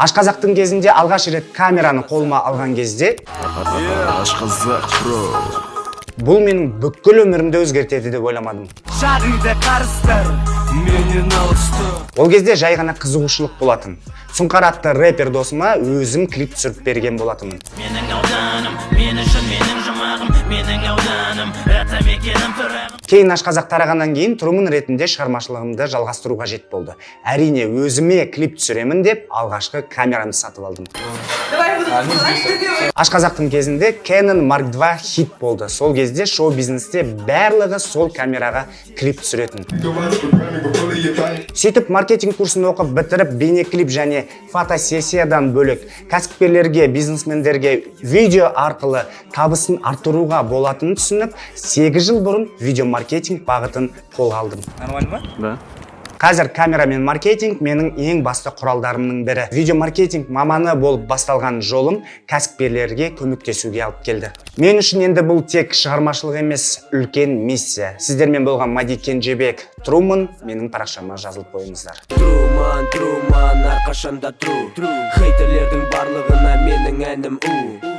Ашқазақтың кезінде алғаш рет камераны қолыма алған кезде Ашқазақ про. Бұл менің бүкіл өмірімді өзгертеді деп ойламадым. Жадыңды қарыстыр менен алысты. Ол кезде жай ғана қызығушылық болатын. Сұңқар атты рэпер досыма өзім клип түсіріп берген болатынмын. Менің ауданым, мен үшін менің жұмағым, менің ауданым, атамекенім, тұрағым. Кейін Ашқазақ тарағаннан кейін Труман ретінде шығармашылығымды жалғастыру қажет болды. Әрине, өзіме клип түсіремін деп алғашқы камерамды сатып алдым. Давай я буду целовать. Ашқазақтың кезінде Canon Mark II хит болды. Сол кезде шоу бизнесте барлығы сол камераға клип түсіретін. Сөйтіп, маркетинг курсын оқып бітіріп, бейнеклип және фотосессиядан бөлек кәсіпкерлерге, бизнесмендерге видео арқылы табысын арттыруға болатынын түсініп, 8 жыл бұрын видеомаркетинг бағытын қолға алдым. Нормально ма? Да. Қазір камера мен маркетинг менің ең басты құралдарымның бірі. Видеомаркетинг маманы болып басталған жолым кәсіпкерлерге көмектесуге алып келді. Мен үшін енді бұл тек шығармашылық емес, үлкен миссия. Сіздермен болған Мади Кенжебек, Труман. Менің парақшама жазылып қойыңыздар. Труман, Труман, әрқашанда тру. Хейтерлердің барлығына менің әнім у.